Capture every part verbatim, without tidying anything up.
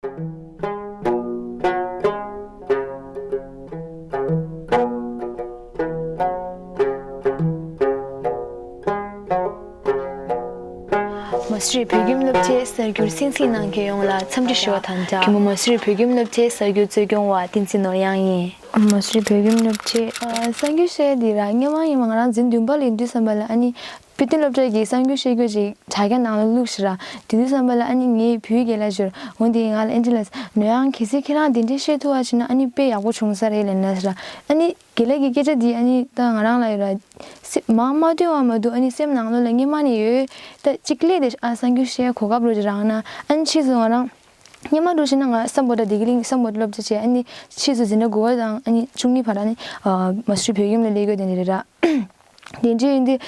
མ་སུ་རི་བོད་ཁྱིམ་སློབ་གྲྭའི་གསར་འགྱུར་གསན་གཟིགས་གནང་མཁན་ཡོངས་ལ་འཚམས་འདྲི་ཞུ་བ་དང་སྦྲགས། མཁན་པོ་མ་སུ་རི་བོད་ཁྱིམ་སློབ་གྲྭའི་གསར་འགྱུར་གཙོ་སྐྱོང་བ་བསྟན་འཛིན་ནོར་གཡང་ཡིན། མ་སུ་རི་བོད་ཁྱིམ་སློབ་གྲྭའི་ཨ་གསར་འགྱུར་བཤད་དེ་ར་སྔོན་མ་ཡིན་པ་ང་རང་འཛིན་བདུན་པ་ལ་ཡིན་དུས་ཙམ་པ་ལ་ཨ་ནི་དཔེ་སྟོན་སློབ་གྲྭ་གི་གསར་འགྱུར་བཤད་རྒྱུ་ཅིག་དྲ་རྒྱ་ནང་ལ་བླུགས་ཤག་ར། དེ་དུས་ཙམ་པ་ལ་ཨ་ནི་ངའི་བུའི་རྒན་ལགས་ཞུ་ར་འོ་དེ་ང་ལ་ཨེན་ཅི་ལགས་ནོར་གཡང་གལ་སྲིད་ཁྱེད་རང་དེ་འདྲའི་བཤད་ཐུབ་པ་བྱས་ན་ཨ་ནི་དཔེ་ཡག་པོ་བྱུང་ས་རེད་ལབ་ན་ཟེར་ར། ཨ་ནི་རྒན་ལགས་ཀྱི་སྐད་ཆ་འདི་ཨ་ནི་ད་ང་རང་ལ་ཡོད་ར། སེ་མང་མ་ཐོས་པ་མ་གཏོགས་ཨ་ནི་སེམས་ནང་ལོགས་ལ་སྔོན་མ་ནས་ཡོད། ད་གཅིག་སླེབས་ཏེ་ཨ་གསར་འགྱུར་བཤད་གོ་སྐབས་རོ་ཅིག་རག་ན་ཨ་ནི་ཕྱིས་སུ་ང་རང་སྔོན་མ་འགྲོ་ཤེ་ན་ང་སམ་བྷོ་ཊ་བདེ་སྐྱིད་གླིང་སམ་བྷོ་ཊ་སློབ་གྲྭ་བྱས་ཨ་ནི་ཕྱིས་སུ་འཛིན་གྲྭ་དགུ་པ་དང་ཨ་ནི་བཅུ་གཉིས་བར་ཨ་ནི་མ་སུ་རི་བོད་ཁྱིམ་ལ་སླེབས་རྒྱུ་དེ་འདྲ་རེད་ར། དེ་འདྲ་ཡིན་དུས་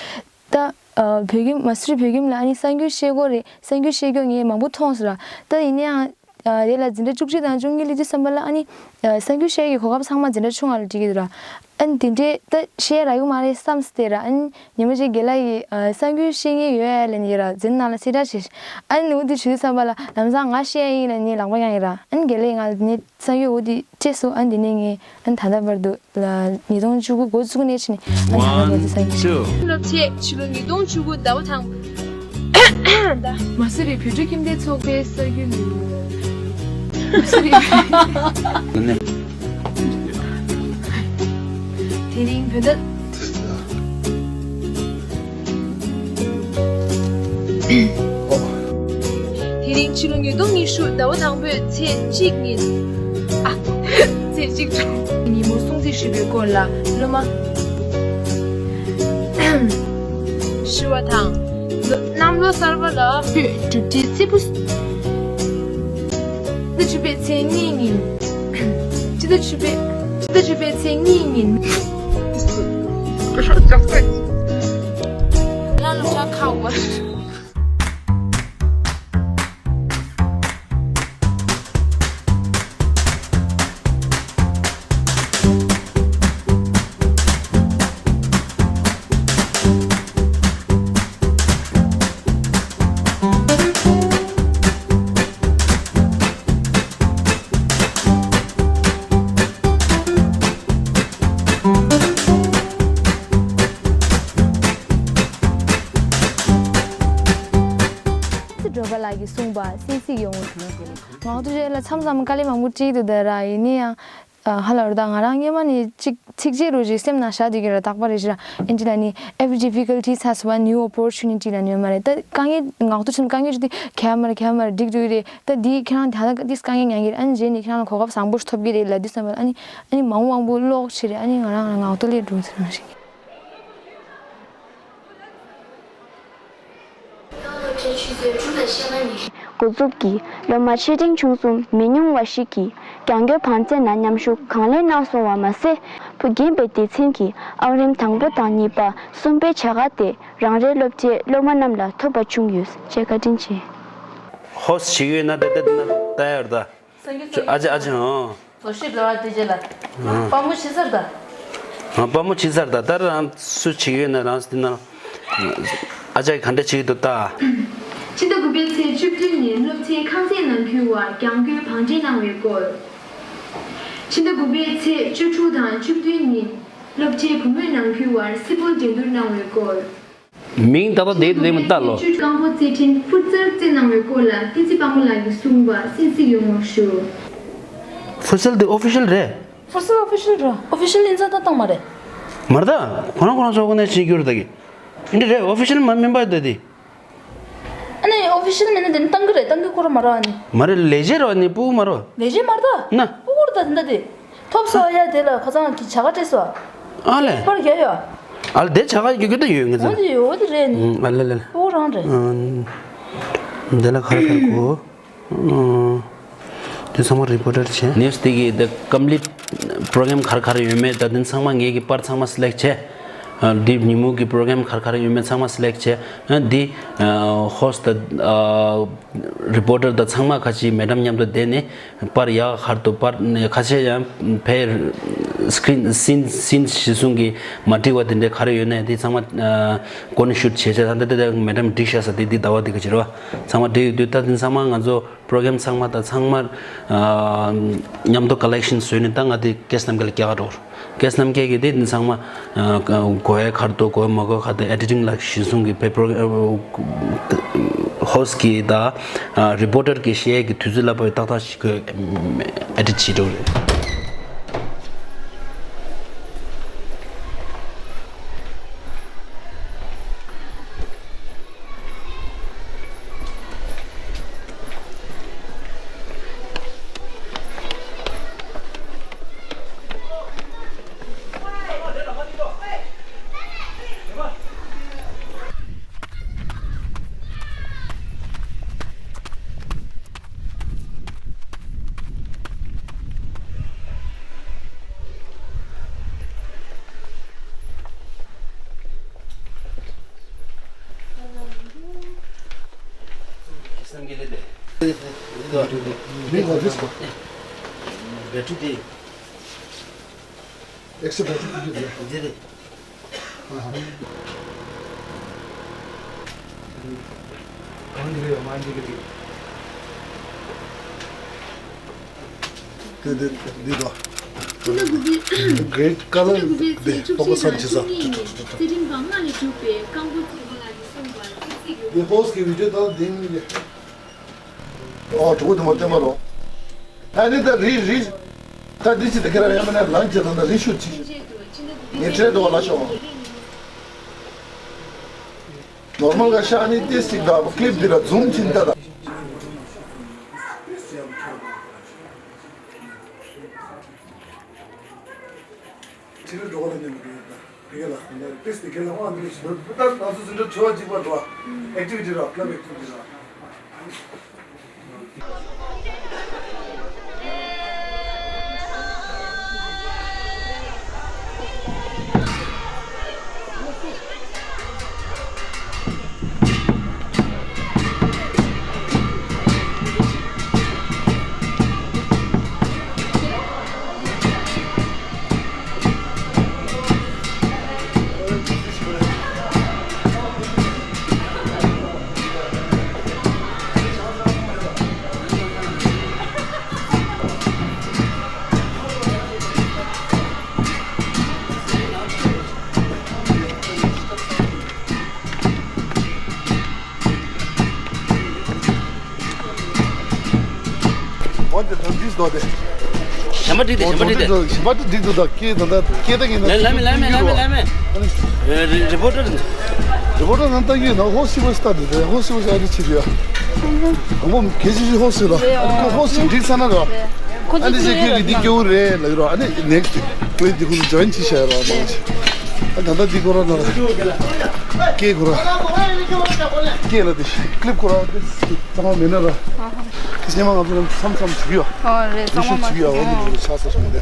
ད་བོད་ཁྱིམ་མ་སུ་རི་བོད་ཁྱིམ་ལ་ཨ་ནི་གསར་འགྱུར་བཤད་དགོས་རེད། གསར་འགྱུར་བཤད་རྒྱུ་ངས་མང་པོ་མཐོང་སོང་ར། ད་ཡིན་ན་ཡང་ཨ་དེ་ལ་འཛིན་གྲྭ་བཅུ་གཅིག་དང་བཅུ་གཉིས་སླེབས་དུས་ཙམ་པ་ལ་ཨ་ནི་ཨ་གསར་འགྱུར་བཤད་ཀྱི་གོ་སྐབས་ཚང་མ་འཛིན་གྲྭ་ཆུང་བ་ལ་སྤྲད་ཀྱི་འདུག་ར། ཨ་ནི་དེ་འདྲས་ད་བཤད་རག་གི་མ་རེད་བསམ་སྟེ་ར། ཨ་ནི་ཉི་མ་གཅིག་རྒན་ལགས་ཀྱིས་ཨ་གསར་འགྱུར་བཤད་མཁན་ཡོད་ཨ་ལབ་ནས་ར་འཛིན་ནང་ལ་གསལ་བསྒྲགས་བྱས། ཨ་ནི་འོ་དེ་བྱེད་དུས་ཙམ་པ་ལ་ལམ་སང་ང་བཤད་ཡིན་ལབ་ནས་ལག་པ་བརྐྱངས་ཡིན་ར། ཨ་ནི་རྒན་ལགས་ང་ལ་དེ་ནས་གསར་འགྱུར་འོ་དེ་སྤྲད་སོང་། ཨ་ནི་དེ་ནས་ངས་ཨ་ནི་ད་ལྟ་བར་དུ་ལ་ཉིས་སྟོང་བཅུ་དགུ་འགོ་བཙུགས་ནས་ཕྱིན་ནས་ཨ་ནི་ད་ལྟ་བར་དུ་གསར་འགྱུར། སློབ་ཆེན་ཕྱི་ལོ་ཉིས་སྟོང་བཅུ་དགུ་ཟླ་བ་དང་པོའི། མ་སུ་རི་བོད་ཕྲུག་ཁྱིམ་སྡེ་ཚོགས་པའི་གསར་འགྱུར་ལས་རིམ། མ་སུ་རི། དེ་རིང་བོད་ཟླ། དེ་རིང་ཕྱི་ལོ་ཉིས་སྟོང་ཉི་ཤུ་ཟླ་བ་དང་པོའི་ཚེས་གཅིག་ཉིན། ཨ། ཚེས་གཅིག་དྲུག་ཉིན་མོ་སྲུང་བརྩི་ཞུས་པའི་སྐོར་ལ་སློབ་མ་ཞུ་བ་དང་། གནམ་ལོ་གསར་པ་ལ་བོད་གྲུབ་འབྲས་བརྩི་པོ། ཕྱི་ཟླ་བཅུ་པའི་ཚེས་གཉིས་ཉིན། ཕྱི་ཟླ་བཅུ་པའི་ཕྱི་ཟླ་བཅུ་པའི་ཚེས་གཉིས་ཉིན། ང་སློབ་གྲྭ་ཁག་བར། སྒྲོལ་དཀར་ལགས་ཀྱིས་གསུངས་པ་གསན་གཟིགས་ཡོང་། ངག་ཐོག་ཅིག་ལ་མཚམས་མཚམས་དཀའ་ལས་མང་པོ་འཕྲད་ཀྱི་འདུག་ད་ར། ཡིན་ན་ཡང་ཧ་ལམ་ད་ང་རང་སྔོན་མ་ནས་ཅིག་ཚིགས་བཅད་རུ་ཅིག་སེམས་ནང་བཞག་བསྡད་ཀྱི་ར། རྟག་པར་རེ་ཞིག་ར་ཨེ་འདྲ་ལབ་ནི། Every difficulty has one new opportunity ལབ་ནི་ཡོད་མ་རེད། ད་དཀའ་ངལ་ངག་ཐོག་ཆུང་དཀའ་ངལ་ཅིག་དེ་ག་མ་རེད་ག་མ་རེད་འགྲིག་འགྲོ་གི་རེད། ད་འདི་ཁྱེད་རང་ད་ལྟ་ཏིས་དཀའ་ངལ་མྱངས་ཀྱི་རེད། ཨ་ནི་རྗེས་ནས་ཁྱེད་རང་ལ་གོ་སྐབས་བཟང་པོ་ཞིག་ཐོབ་ཀྱི་རེད་ལབ་དུས་ཙམ་པ་ཨ་ནི་ཨ་ནི་མང་པོ་མང་པོ་ཀློག་བྱེད་རེད། ཨ་ནི་ང་རང་ལ་ངག་ཐོག་སླེབས་འགྲོ་ཟེར་ནང་བཞིན། འགོ་འཛུགས་ཀྱིས་སློབ་མ་ཆེ་འབྲིང་ཆུང་གསུམ་མི་ཉུང་བ་ཞིག་གིས་རྒྱང་སྐྱོད་བང་རྩལ་ནང་མཉམ་ཞུགས་གང་ལེགས་གནང་སོང་བ་མ་ཟད། བུ་རྒན་པའི་སྡེ་ཚན་གྱི་ཨང་རིམ་དང་པོ་དང་གཉིས་པ་གསུམ་པའི་བྱ་དགའ་དེ་རང་རེའི་སློབ་གྲྭའི་སློབ་མ་རྣམས་ལ་ཐོབ་པ་བྱུང་ཡོད་ཅེས་བཀའ་དྲིན་ཆེ། ཧོ་སི་བྱེད་ཀྱི་ཡོད་ན་དེ་དེ་ན་ལྟ་ཡར་ད། ཨ་ཅེ་ཨ་ཅེ་ཧོ། བཟོ་ཞིབ་ལ་བ་དེ་རྗེས་ལ། ཨ། དཔའ་མོ་ཆེ་སར་ད། ཨ། དཔའ་མོ་ཆེ་སར་ད་ད་རང་སུ་བྱེད་ཀྱི་ཡོད་ན་རང་སུ་དེ་ན། ཨ་ཅག་གིས་ག་འདྲ་བྱེད་ཀྱི་འདུག་ད། ཕྱི་ཟླ་དགུ་པའི་ཚེས་བཅུ་བདུན་ཉིན་སློབ་ཚན་ཁང་ཚན་ནང་ཁུལ་བར་རྒྱང་སྐྱོད་བང་སྒྲིག་གནང་བའི་སྐོར། ཕྱི་ཟླ་དགུ་པའི་ཚེས་བཅུ་དྲུག་དང་བཅུ་བདུན་ཉིན་སློབ་གྲྭའི་བུ་མོའི་ནང་ཁུལ་བར་སི་པོལ་འགྲན་བསྡུར་གནང་བའི་སྐོར། མིང་ཏག་ཏག་དེ་དེ་མི་ལྟ་ལོ། རྐང་པོ་རྩེད་འགྲན་ཕུར་ཙལ་རྩེད་གནང་བའི་སྐོར་ལ་བསྟན་འཛིན་དཔལ་མོ་ལགས་ཀྱིས་གསུངས་པ་གསན་གཟིགས་ཡོང་བར་ཞུ། ཕུར་ཙལ་དེ་ཨོ་ཕི་ཤལ་རེད། ཕུར་ཙལ་ཨོ་ཕི་ཤལ་རེད། ཨོ་ཕི་ཤལ་ཡིན་ཙང་ད་བཏང་མ་རེད། མ་རེད་ད། ཁོ་རང་ཁོ་རང་ཚོ་ཁོ་ནས་བྱེད་རྒྱུ་རེད་ད་གི། འདི་རེད་ཨོ་ཕི་ཤལ་མ་མིན་པ་ད་དེ། ཨ་ནི་ཨོ་ཕི་ཤལ་མིན་ན་དེ་ནི་བཏང་གི་རེད། བཏང་གི་ཁོ་རང་མ་རེད་ཨ་ནི། མ་རེད་ལས་བྱེད་རེད་ཨ་ནི་སྤུ་གུ་མ་རེད། ལས་བྱེད་མ་རེད་ད། ན། སྤུ་གུ་རེད་ད་དེ་འདྲ་དེ། ཐོབ་སོ་ཡ་དེ་ལ་ཁ་སང་གི་བྱ་དགའ་སྤྲད་སོ། ཨ་ལས། པར་རྒྱག་ཡོད། ཨ་ལས་དེ་བྱ་དགའ་རྒྱག་རྒྱུ་ད་ཡོད་ངེས་ཙང་། འོ་དེ་ཡོད་དེ་རེད་ནི། ཨ་ལས་ལས་ལས། སྤུ་གུ་རང་རེད། ཨ། དེ་ལ་ཁ་ར་ཁ་ར་གོ། ཨ། དེ་ཚང་མ་རི་པོར་ཊར་བྱས། ནེའུ་སི་དེ་གི་དེ་ཀམ་པི་ལིཊ་པྲོ་གྷ་རམ་ག་རེ་ག་རེ་ཡོད་མེད་ད་དེ་ཚང་མ་ངེད་ཀྱི་པར་ཚང་མ་སི་ལེག་བྱས། ཨ། དེ་ཉིན་མོ་གི་པྲོ་གྷ་རམ་ག་རེ་ག་རེ་ཡོད་མེད་ཚང་མ་སི་ལེག་བྱས། ཨ། དེ་ཨ་ཧོ་སི་ཊི་ད་ཨ། རི་པོར་ཊར་དང་ཚང་མ་ཁ་ཅིག་མེ་ཌམ་མཉམ་དུ་བསྡད་ནས་པར་ཡག་ཧར་དུ་པར་ཁ་ཤས་ཡང་ཕའི་ སི་ཀྲིན་སིན་སིན་གཞི་བཟུང་གི་མ་འགྲིག་པ་དེ་འདྲའི་ག་རེ་ཡོད་ནའི་དེ་ཚང་མ་ཨ་གོ་ནས་ཤུད་བྱས་བྱས་ད་ལྟ་དེ་མེ་ཌམ་འགྲིག་ཤག་ས་དེ་འདི་ཟླ་བ་འདི་ག་ཅི་རེད་བ། ཚང་མ་འགྲིག་ཡོད་དུས་ད་དེ་ཚང་མ་ང་ཚོ་པྲོ་གྷ་རམ་ཚང་མ་ད་ཚང་མ་ཨ་མཉམ་དུ་ཀ་ལེག་ཤན་བཟོས་ནས་ད་ང་དེ་ཀེ་སི་རྣམ་རྒྱལ་ལ་རྒྱག་ག་འགྲོ། ཀེ་སི་རྣམ་རྒྱལ་གྱིས་དེ་ཚང་མ་ཨ་གོ་ཡ་ག་རེ་འདུག་གོ་ཡ་མ་གོ་ག་དེ་ཨེ་ཌི་ཊིང་ལ་གཞི་བཟུང་གི་པེ་པར་ཨ་ཧོ་སི་ཊི་གི་ད་ཨ་རི་པོར་ཊར་གི་བཤད་ཡ་གི་དུས་ཚོད་ལ་བབ་ཏག་ཏག་ཞིག་གི་ཨེ་ཌི་ཊི་བྱེད་འགྲོ་རེད། དེ་དེ་འདི་དོ། Great color དེ་ཏོག་ཙམ་ཅི་ས། དེ་ཧོ་སི་ཊི་གི་བི་ཌི་ཡོ་དང་དེ་ནི་ཨོ་གྲོགས་དེ་མ་བསྟན་པ་རོ། ཨ་ནི་ད་རི་རི། ད་འདི་ཅི་ད་ཁྱེད་རང་ཡང་མིན་ན་ལངས་ཀྱི་ད་ད་རི་ཤུ་ཅི། ངས་ཁྲེལ་འགྲོ་བ་ལ་ཤོག་ནོར་མལ་ག་ཤ་ནི་ཏེ་སི་ཅིག་ད་ཀི་ལིབ་འདི་ལ་ཛུམ་ཕྱིན་ད་ད། ཁྲིད་རུ་འགྲོ་བ་ལ་ཉན་པ་རེད་ད། དེ་ག་ལ་ད་ཏེ་སི་དེ་ག་ལ་དབང་འདི་ཞིག་ད་ང་ཚོ་འཛིན་གྲྭ་ཁྲི་བ་གཅིག་པ་འགྲོ་ཨེག་ཊི་བི་ཊི་ར་ཀི་ལབ་ཨེག་ཊི་བི་ཊི་ར། འོན་ཏེ་དོན་འདིས་དོ་དེ། གཞན་པ་འགྲིག་དེ་གཞན་པ་འགྲིག་དེ། གཞན་པ་འགྲིག་འདུག་ད་སྐད་ད་ད་སྐད་ད་ངེས་ན། ལེ་ལེ་མི་ལེ་མི་ལེ་མི་ལེ་མི། རི་པོར་ཊར། རི་པོར་ཊར་ནང་ལྟ་གི་ན་ཧོ་སི་བ་སི་ལྟ་འདུག་དེ་ཧོ་སི་བ་སི་ཨ་རི་ཆི་རི་ཡ། ཧོ་ཁེ་ཆི་ཆི་ཧོ་སི་ལ་ཁོ་ཧོ་སི་འགྲིག་ས་ན་ར། ཨ་འདི་ཅེ་ཁྱོད་ཀྱི་འདི་སྐྱོ་རེད་ལ་ཡོད་ར། ཨ་ནི་ནེག་སི་ཏི་ཁྱོད་འདི་ཁོ་ཇོ་ཡིན་ཅི་བྱ་ར་མ་ཅི། ཨ་ད་ད་འདི་ཁོ་ར་ན་ར་སྐད་ཁོ་ར་སྐད་ལ་དེ་ཀི་ལིབ་ཁོ་ར་དེ་ཚང་མ་མེད་ན་ར། དེ་སྙེ་མ་ང་ཚོ་རང་མཚམས་མཚམས་བྱེད་ཀྱི་ཡོད། ཨོ་རེད། རེ་ཚང་ཞིག་མ་བྱེད་ཀྱི་ཡོད། ཨོ་ནི་ཆགས་ས་སོང་དེ།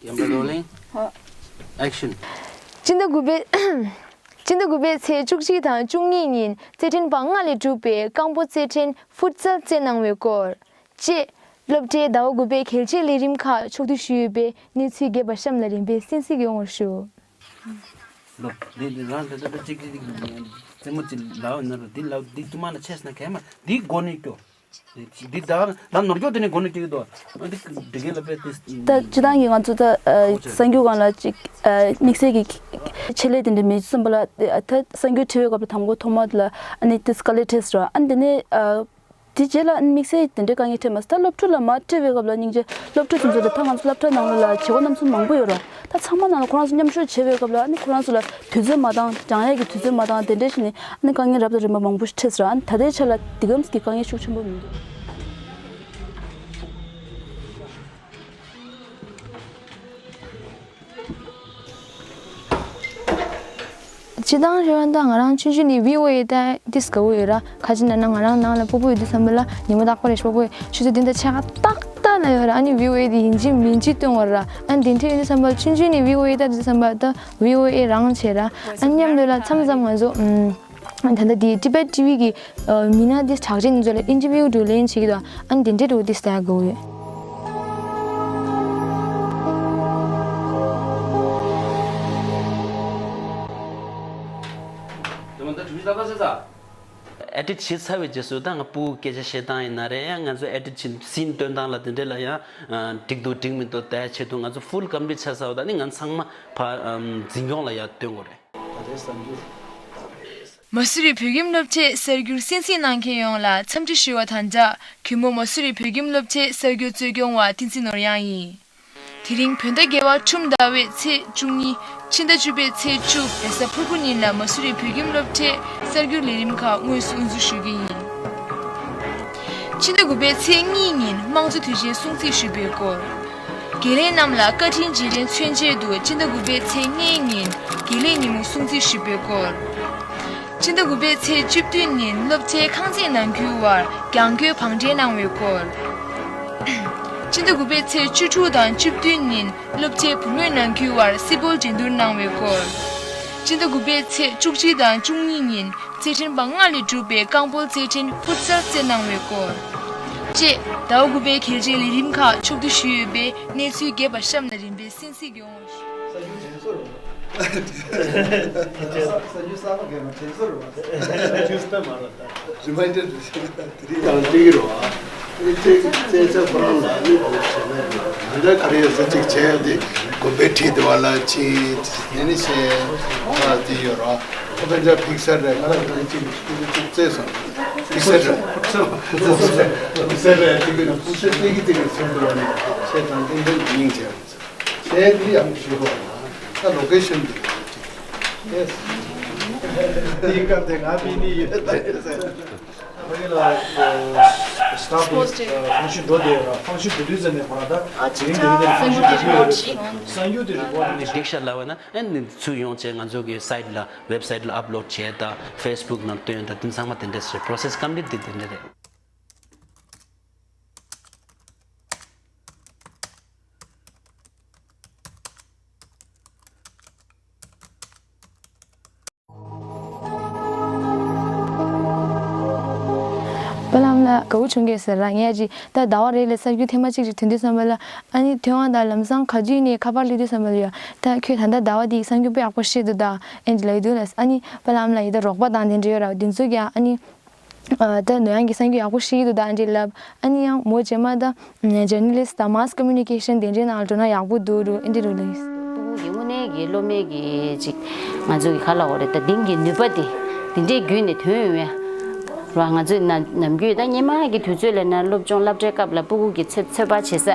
Camera rolling. Action. སྤྱི་ཟླ་དགུ་པའི་སྤྱི་ཟླ་དགུ་པའི་ཚེས་བཅུ་གཅིག་དང་བཅུ་གཉིས་ཉིན་རྩེད་འགྲན་པ་ལྔ་ལས་གྲུབ་པའི་རྐང་སྤོལ་རྩེད་འགྲན་ཕུཊ་ཛལ་རྩེད་གནང་བའི་སྐོར། ཅེས་སློབ་གྲྭའི་ཟླ་བ་དགུ་པའི་གལ་ཆེའི་ལས་རིམ་ཁག་ཕྱོགས་བསྡུས་ཞུས་ཡོད་པའི་གནས་ཚུལ་རྒྱས་པ་གཤམ་ལ་རིམ་པས་གསན་གཟིགས་ཡོང་བར་ཞུ། ལོ། འདི་འདི་རང་འདི་འདི་གཅིག་གཅིག་རྩེད་མོ་གཅིག་ལའོ་ན་རུ་འདི་ལའོ་འདི་དཀྱུས་མ་ན་ཆས་ན་གས་མ་འདི་མགོ་ནས་སྐྱོ། འདི་ད་ད་ནོར་སྐྱོ་དེ་ནས་མགོ་ནས་སྐྱོ་གི་དོ། འདི་འདི་གས་ལ་པས་ཏེ། ད་སྤྱི་བཏང་གི་ང་ཚོ་ད་གསར་འགྱུར་སྒང་ལ་ཅིག་དམིགས་བསལ་གྱི་ཆེད་ལས་དེ་འདྲ་མེད་གསུངས་པ་ལ་ད་གསར་འགྱུར་བྲིས་པའི་སྐབས་ལ་དང་པོ་ཐོག་མ་དེ་ལ་ཨ་ནི་ཏིས་དཀའ་ལས་འཕྲད་སོང་ར། ཨ་ནི་དེ་ནས། དེ་རྗེས་ལ་དམིགས་བསལ་དེ་འདྲའི་དཀའ་ངལ་འཕྲད་མ་སོང་། ད་སློབ་ཕྲུག་ལ་མར་སྤྲད་པའི་སྐབས་ལ་སྙིང་རྗེ། སློབ་ཕྲུག་དེ་ཚོ་ལ་ད་ང་ཚོ་སློབ་གྲྭ་ནང་ལ་བྱེད་སྒོ་རྣམ་གསུམ་མང་པོ་ཡོད་ར། ད་ཚང་མ་ནང་ལ་ཁོ་རང་ཚོ་མཉམ་ཞུགས་བྱེད་པའི་སྐབས་ལ་ཨ་ནི་ཁོ་རང་ཚོ་ལ་དུས་ཚོད་མ་འདང་། སྦྱང་ཡས་ཀྱི་དུས་ཚོད་མ་འདང་། དེ་འདྲ་བྱས་ནས་ཨ་ནི་དཀའ་ངལ་རབ་དང་རིམ་པ་མང་པོ་ཞིག་འཕྲད་སོང་ར། ཨ་ནི་ད་ལྟའི་ཆ་ལ་འདི་གམ་གྱི་དཀའ་ངལ་ཤུགས་ཆེན་པོ་མི་འདུག་སྤྱིར་བཏང་རེད་པ། ད་ང་རང་ཆུང་ཆུང་ནས་བྷི་ཨོ་ཨེ་ལྟ་ཏིས་དགའ་པོ་ཡོད་ར། ག་ཅི་ན་ན་ང་རང་ནང་ལ་སྤོ་བོ་ཡོད་དུས་ཙམ་པ་ལ་ཉི་མ་རྟག་པར་རེ་སྤོ་བོ་ཡོད། ཆུ་ཚོད་བདུན་དང་ཕྱེད་ཀ་ཏག་ཏག་ན་ཡོད་ར། ཨ་ནི་བྷི་ཨོ་ཨེ་དེ་ཡིན་གཅིག་མིན་གཅིག་སྟོན་པ་ར། ཨ་ནི་དེ་འདྲ་ཡོད་དུས་ཙམ་པ་ལ་ཆུང་ཆུང་ནས་བྷི་ཨོ་ཨེ་ལྟ་དུས་ཙམ་པ་ད་བྷི་ཨོ་ཨེ་རང་བྱས་ར། ཨ་ནི་མཉམ་དུ་ལ་མཚམས་མཚམས་ང་ཚོ་ཨམ། ད་ལྟ་དེ་Tibet T V གི་མི་སྣ་དེ་གྲགས་ཅན་ཚོ་ལ་ཨིན་ཊར་བིའུ་འགྲོ་ལེན་བྱེད་ཀྱི་འདུག་ཨ་ནི་དེ་འདྲའི་འགྲོ་དེ་ལྟ་དགོས་ཡོད། ཨེ་ཌིཊ་བྱས་ཚར་བའི་རྗེས་སུ་ད་ང་སྤུ་གུ་སྐད་ཆ་བཤད་སྟངས་ཡིན་ན་རེད། ཡང་ང་ཚོ་ཨེ་ཌིཊ་བྱེད་སིན་སྟོན་སྟངས་ལ་དེ་འདྲ་ལ་ཡང་འགྲིག་འདུག་འགྲིག་མི་འདུག་ལྟ་ཡ་ཆེད་དུ་ང་ཚོ་ཕུལ་ཀམ་པི་ལིཊ་ཆགས་ཚར་བ་ད་ནི་ང་ཚང་མ་ཕ་འཛིན་སྐྱོང་ལ་ཡང་སྟོན་དགོས་རེད། མ་སུ་རི་བོད་ཁྱིམ་སློབ་ཆེན་གསར་འགྱུར་གསན་གཟིགས་གནང་མཁན་ཡོངས་ལ་འཚམས་འདྲི་ཞུ་བ་དང་སྦྲགས། གུས་མོ་མ་སུ་རི་བོད་ཁྱིམ་སློབ་ཆེན་གསར་འགྱུར་གཙོ་སྐྱོང་བ་བསྟན་འཛིན་ནོར་དབྱངས་ཡིན། དེ་རིང་བོད་ཟླ་བརྒྱད་པ་ཁྲུམས་ཟླ་བའི་ཚེས་བཅུ་གཉིས། ཕྱི་ཟླ་བཅུ་པའི་ཚེས་བཅུ་རེས་གཟའ་ཕུར་བུ་ཉིན་ལ་མ་སུ་རི་བོད་ཁྱིམ་སློབ་གྲྭའི་གསར་འགྱུར་ལས་རིམ་ཁག་དངོས་སུ་དབུ་འཛུགས་ཞུ་རྒྱུ་ཡིན། ཕྱི་ཟླ་དགུ་པའི་ཚེས་གཉིས་ཉིན་དམངས་གཙོ་དུས་ཆེན་སྲུང་བརྩི་ཞུ་བའི་སྐོར། དགེ་ལས་རྣམས་ལ་བཀའ་དྲིན་རྗེས་དྲན་མཚོན་ཆེད་དུ་ཕྱི་ཟླ་དགུ་པའི་ཚེས་ལྔའི་ཉིན་དགེ་ལས་ཉིན་མོ་སྲུང་བརྩི་ཞུ་བའི་སྐོར། ཕྱི་ཟླ་དགུ་པའི་ཚེས་བཅུ་བདུན་ཉིན་སློབ་ཆེན་ཁང་ཚན་ནང་ཁུལ་བར་རྒྱང་སྐྱོད་བང་བསྒྲལ་གནང་བའི་སྐོར། ཕྱི་ཟླ་དགུ་པའི་ཚེས་བཅུ་དྲུག་དང་བཅུ་བདུན་ཉིན་སློབ་ཆེན་བུ་སློབ་ནང་ཁུལ་བར་སི་པོལ་འགྲན་བསྡུར་གནང་བའི་སྐོར། ཕྱི་ཟླ་དགུ་པའི་ཚེས་བཅུ་གཅིག་དང་བཅུ་གཉིས་ཉིན་རྩེད་འགྲན་པ་ལྔ་ལས་གྲུབ་པའི་རྐང་སྤོལ་རྩེད་འགྲན་ཕུཊ་སལ་རྩེད་གནང་བའི་སྐོར། བཅས་ཟླ་བ་དགུ་པའི་གལ་ཆེའི་ལས་རིམ་ཁག་ཕྱོགས་བསྡུས་ཞུས་ཡོད་པས་གནས་ཚུལ་རྒྱས་པ་གཤམ་ལ་རིམ་པས་གསན་གཟིགས་ཡོང་། གསར་འགྱུར་དྲན་གསོ་རེད་པ། གསར་འགྱུར་གསར་པ་གས་མ་དྲན་གསོ་རེད་པ། གསར་འགྱུར་སྤེལ་མ་རེད་ད། རི་མའིན་ཌར་རེད། དེ་རིང་ཡང་སྤྲད་ཀྱི་རེད་པ། དེ་རིང་སྤྲད་སྤྲད་ཚར་ཁོ་རང་ལ་ནི་འོ་བྱས་ན་ད་ལྟ་ག་རེ་ཡོད་ཟེར་ཅིག་བྱས་ཡ་དེ་དགོན་པའི་འཁྲིས་དེ་བ་ལ་ཕྱིན་དེ་ནི་བྱས་ཨ་དེ་ཡོད་རེད་པ། ཁོ་པན་ཇབ་ཕིག་སར་རེད། ང་ལ་དེ་རིང་གཅིག་གཅིག་བཙལ་སོང་། ཕིག་སར་རེད། ཕིག་སར་རེད། དེ་གི་ནང་ཕིག་སར་སྤྲད་ཀྱི་དེ་གི་སོང་དུ་བ་ནི་བྱས་དང་ཏན་ཏན་སྙིང་རྗེ། ཟེར་དེ་ཡང་ཞུ་རོགས། ད་ལོ་ཀེ་ཤན་འདི་ཡེས། དེའི་སྐབས་དེ་ང་ཕི་ནི་ཡོད་ད་ཡོད་ཟེར། ཕ་གི་ལ་སི་ཊཱཕ་ཕང་ཤན་འགྲོ་བསྡད་ཡོད་ར། ཕང་ཤན་འགྲོ་དུས་ཙམ་ནས་ཁོ་རང་ད་དེ་རིང་དེ་རིང་དེ་རིང་ཕང་ཤན་འགྲོ་དུས་ཡོད་རེད། གསར་འགྱུར་དེ་རི་པོར་ཊ་ནས་སྒྲིག་ཤག་ལ་བས་ན་ཨ་ནི་ཚུར་ཡོང་བྱས་ང་ཚོ་གི་སའིཊ་ལ་ཝེབ་སའིཊ་ལ་ཨབ་ལོཌ་བྱས་ད་ཕེ་སི་བུག་ནང་བཏོན་ད་དེ་ཚང་མ་དེ་འདྲས་རེད། པོ་རོ་སེ་སི་ཀམ་པི་ལིཊ་དེ་དེ་འདྲས་རེད། པ་ལམ་ལ་དགའ་བོ་བྱུང་གས་ཟེར་ར། ངས་ཅིག་ད་ཟླ་བ་རེ་ལ་གསར་འགྱུར་ཐེངས་མ་གཅིག་ཅིག་ཐོན་དུས་ཙམ་པ་ལ་ཨ་ནི་ཐོན་དབང་དང་ལམ་སང་ག་དུས་ནས་ཁ་པར་སླེབས་དུས་ཙམ་པ་ལ་ཡ་ད་ཁྱོད་ད་ལྟ་ཟླ་བ་འདིའི་གསར་འགྱུར་དཔེ་ཡག་པོ་བཤད་འདུག་ད་ཨེ་འདྲ་ལབ་ཀྱི་འདུག་ལ། ཨ་ནི་པ་ལམ་ལ་ཡི་ད་རོགས་པ་དང་དེ་འདྲ་ཡོད་ར། དེ་ཚོ་གིས་ཨ་ནི། ཨ་ད་ནོར་དབྱངས་ཀྱིས་གསར་འགྱུར་ཡག་པོ་ཤེས་ཀྱི་འདུག་ད་ཨ་འདྲས་ལབ། ཨ་ནི་ཡང་མོ་རྗེས་མ་ད་ཇར་ནལ་ལིསི་དང་མཱས་ཀོ་མུ་ནི་ཀེ་ཤན་དེ་འདྲའི་ནང་ལ་འགྲོ་ན་ཡག་པོ་འདུག་རུ་ཨེ་འདྲས་རུ་ལབ། སྤུ་གུ་གི་དངོས་གནས་ཀྱི་སློབ་མའི་གི་ཅིག་ང་ཚོ་གི་ག་ལ་འོ་རེད་ད་དེང་གི་ནུས་པ་དེ་དེ་འདྲའི་བརྒྱུད་ནས་ཐོན་ཡོང་ཡ་ར། ང་ཚོས་ན་ནམ་རྒྱུན་ད་སྔོན་མ་གི་དུས་ཚོད་ལ་ན་སློབ་སྦྱོང་སློབ་གྲྭའི་སྐབས་ལ་སྤུ་གུ་གི་ཚོད་ཚོད་དཔག་བྱེད་ས།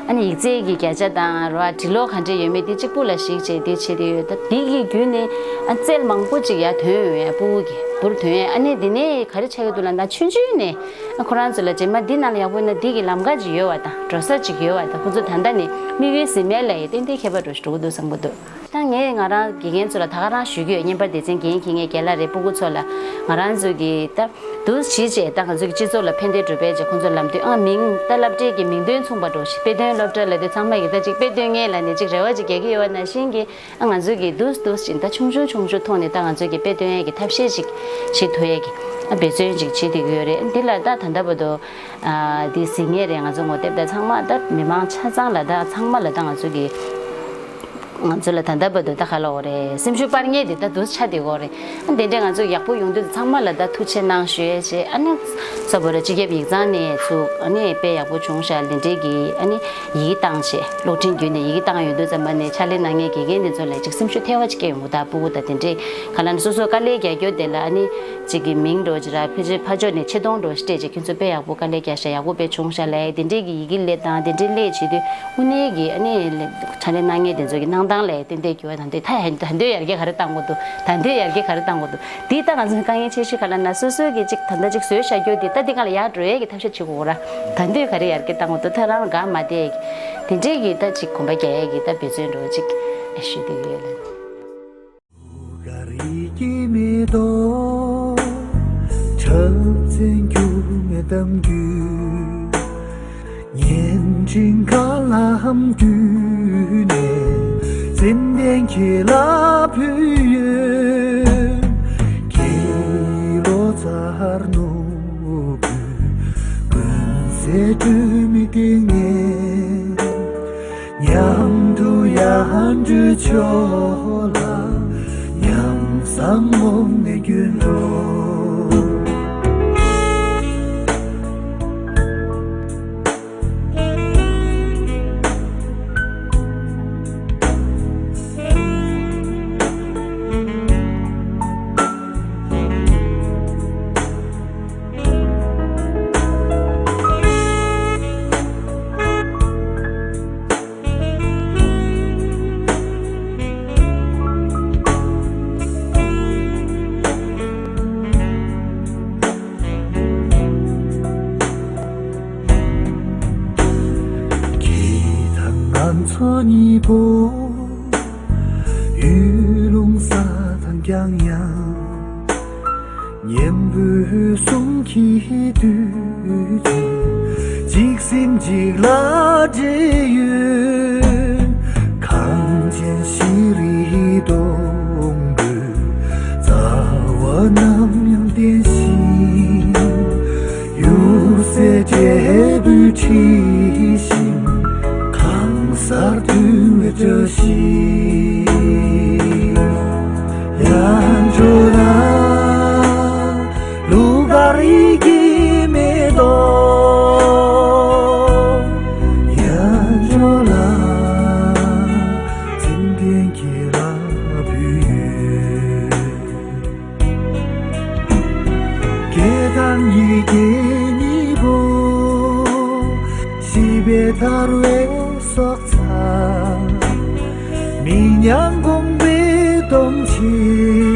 ཨ་ནི་ཡིག་རྩལ་གྱི་བརྒྱ་ཆ་དང་རོ་ཨ་འབྲི་ཀློག་ག་འདྲས་ཡོད་མེད་དེ་གཅིག་པུ་ལ་གཞིགས་བྱས་དེ་བྱེད་དེ་ཡོད། ད་དེ་གི་བརྒྱུད་ནས་ཨ་རྩལ་མང་པོ་ཅིག་ཡར་ཐོན་ཡོད་ཡ་སྤུ་གུ་གི་བུར་ཐོན་ཡ། ཨ་ནི་དེ་ནས་ག་རེ་ཆགས་ཀྱི་འདུག་ལབ་ན་ཆུང་ཆུང་ནས་ཨ་ཁོ་རང་ཚོ་ལ་རྗེས་མ་འདི་ནང་ལ་ཡག་པོ་ཡིན་ན་འདི་གི་ལམ་ཁ་ཅིག་ཡོད་བ་དང་འགྲོ་ས་ཅིག་ཡོད་བ་དང་ཁོ་ཚོ་ད་ལྟ་ནས་དམིགས་ཡུལ་ཟིན་མེད་ལ་ཡི་ཏན་ཏན་ཁྱད་པར་འགྲོ་ཞིག་འགྲོ་གི་འདུག་བསམ་གྱི་འདུག་ད་ངས་ང་རང་དགེ་རྒན་ཚོ་ལ་ད་ག་རང་ཞུ་གི་ཡོད། བརྙན་པར་སྡེ་ཚན་དགེ་རྒན་མཁས་མཁན་རྒན་ལགས་རེད་སྤུ་གུ་ཚོ་ལ་ང་རང་ཚོ་གི་ད། འདུག་སེ་བྱས་ད་ང་ཚོ་གི་སྤྱི་ཚོགས་ལ་ཕན་བདེ་སྒྲུབ་པའི་ཅིག་ཁོང་ཚོ་ལམ་སྟོན་ཨང་མིང་ད་སློབ་གྲྭའི་གི་མིང་དོན་མཚུངས་པ་འགྲོ་ཞིག་དཔེ་སྟོན་སློབ་གྲྭ་ལ་དེ་ཚང་མ་གི་ད་ཅིག་དཔེ་སྟོན་མཁན་ལ་ནི་ཅིག་རེ་བ་ཅིག་རྒྱག་གི་ཡོད་པ་ནང་བཞིན་གི་ཨ་ང་ཚོ་གི་འདུག་སེ་འདུག་སེ་ཅིག་ད་ཆུང་ཆུང་ཆུང་ཆུང་ཐོག་ནས་ད་ང་ཚོ་གི་དཔེ་སྟོན་ཡས་གི་ཐབས་ཤེས་ཅིག་བྱེད་ཐུབ་ཡས་གི་ཨ་འབད་བརྩོན་ཅིག་བྱེད་བསྡད་ཀྱི་ཡོད་རེད། འདི་ལ་ད་ད་ལྟ་བར་དུ་ཨ་འདི་གཟིགས་མཁན་རེད། ང་ཚོ་ངོ་དེབ་ད་ཚང་མ་ད་མི་མང་ཆ་ཚང་ལ་ད་ཚང་མ་ལ་ད་ང་ཚོ་གི་ང་ཚོ་ལ་ད་ལྟ་བར་དུ་ད་ག་ལབ་དགོས་རེད། སེམས་ཤུགས་སྤར་མཁན་དེ་ད་དུ་ཆགས་བསྡད་ཡོད་རེད། ཨ་དེ་འདྲས་ང་ཚོ་ཡག་པོ་ཡོང་དུས་ཚང་མ་ལ་ད་ཐུགས་རྗེ་གནང་ཞུ་ཡས་བྱས། ཨ་ནི་ག་ལབ་དགོས་རེད། སྤྱི་ཁྱབ་ཡིག་ཚང་ནས་ཚུར་ཨ་ནི་དཔེ་ཡག་པོ་བྱུང་ཤག་ལབ་འདྲས་ཀྱི་ཨ་ནི་ཡི་གེ་བཏང་བྱས། གློག་འཕྲིན་བརྒྱུད་ནས་ཡི་གེ་བཏང་ཡོང་དུས་ཙམ་པ་ནས་ཕྱག་ལས་གནང་མཁན་དགེ་རྒན་དེ་ཚོ་ལ་ཅིག་སེམས་ཤུགས་ཐེ་བ་ཅིག་སྐྱེ་ཡོང་གི། ད་ཕྲུ་གུ་ད་དེ་འདྲས་ག་ལབ་ན་སོ་སོ་དཀའ་ལས་རྒྱག་རྒྱུ་དེ་ལ་ཨ་ནི་ཅིག་གི་མིང་འདྲ་ཅིག་ར་ཕལ་ཆེར་ཕར་ཕྱོགས་ནས་ཆེ་མཐོང་འདྲ་སྤྲད་བྱས། ཁྱོད་ཚོ་དཔེ་ཡག་པོ་དཀའ་ལས་རྒྱག་ཤག་ཡག་པོ་དཔེ་བྱུང་ཤག་ལབ་དེ་འདྲས་ཀྱི་ཡི་གེ་སླེབས་དང་། དེ་འདྲས་སླེབས་བྱེད་དུས་དངོས་གནས་ཀྱི་ཨ་ནི་ཕྱག་ལས་གནང་མཁན་དེ་ཚོ་གི་གནང་སྟངས་ལ་ཏན་ཏན་འགྱུར་བ། ད་འདོད་ད་ད་འདོད་ཡར་རྒྱས་ག་རེ་བཏང་དགོས་འདུག་ད་འདོད་ཡར་རྒྱས་ག་རེ་བཏང་དགོས་འདུག་དེ་ད་ང་ཚོའི་དཀའ་ངལ་ཆེ་ཤོས་ག་ལབ་ན་སོ་སོ་གི་ཅིག་ད་ལྟ་ཅིག་བཟོས་བཞག་རྒྱུ་དེ་ད་འདི་སྒང་ལ་ཡར་འགྲོ་ཡས་ཀྱི་ཐབས་ཤེས་བྱེད་དགོས་ར། ད་འདོད་ག་རེ་ཡར་རྒྱས་བཏང་དགོས་འདུག་ད་རང་དགའ་མ་བསྡད་ཀྱི་དེ་འདྲས་ཀྱི་ད་ཅིག་གོམ་པ་རྒྱག་ཡས་ཀྱི་ད་འབད་བརྩོན་འདྲ་ཅིག་ཞུ་བསྡད་ཡོད་ལ། ག་རེ་ཀྱི་མེ་ཏོག་ཁྲབ་ཚན་ཁྱུག་མེ་གཏམ་རྒྱུད། བརྙན་འཕྲིན་ག་ལམ་བརྒྱུད་ནས་ཙན་དན་ཁྱེད་ལ་ཕུལ་ཡོད། ཁྱེད་ལོ་ཙཱ་བ་ནོར་བུས་ཀུན་གསལ་སྒྲོན་མེ་སྟེང་ནས། མཉམ་དུ་ཡར་འགྲོ་ཆོག་ལ། མཉམ་བསམ་ངོམས་ནས་རྒྱུན་འགྲོ། ཁྱེད་དང་ང་ཚོ་གཉིས་པོ་ཡུལ་ལུང་ས་དང་རྐྱང་ཡང་། གཉེན་པོའི་གསུང་གིས་བསྡུས་ཀྱི་འཇིག་སེམས་གཅིག་ལ་འདྲེས་ཡོད། གངས་ཅན་ཤེས་རིག་སྡོང་པོའི་རྩ་བ་ནམ་ཡང་བརྟན་ཞིང་། གཡུར་ཟས་འབྲས་བུས་འཁྲིགས་ཤིང་། གང་སར་དུད་འགྲོའི་བཀྲ་ཤིས་ཡར་འགྲོ་ལ། གླུ་གར་ཡི་གེ་མེ་ཏོག་ཡར་འགྲོ་ལ། ཙན་དན་ཁྱེད་ལ་ཕུལ་ཡོད། སྐད་དང་ཡི་གེ་གཉིས་པོ་ཤེས་པའི་དར་བའི་སྲོག་རྩ། མི་ཉམས་གོང་འཕེལ་གཏོང་ཆེད།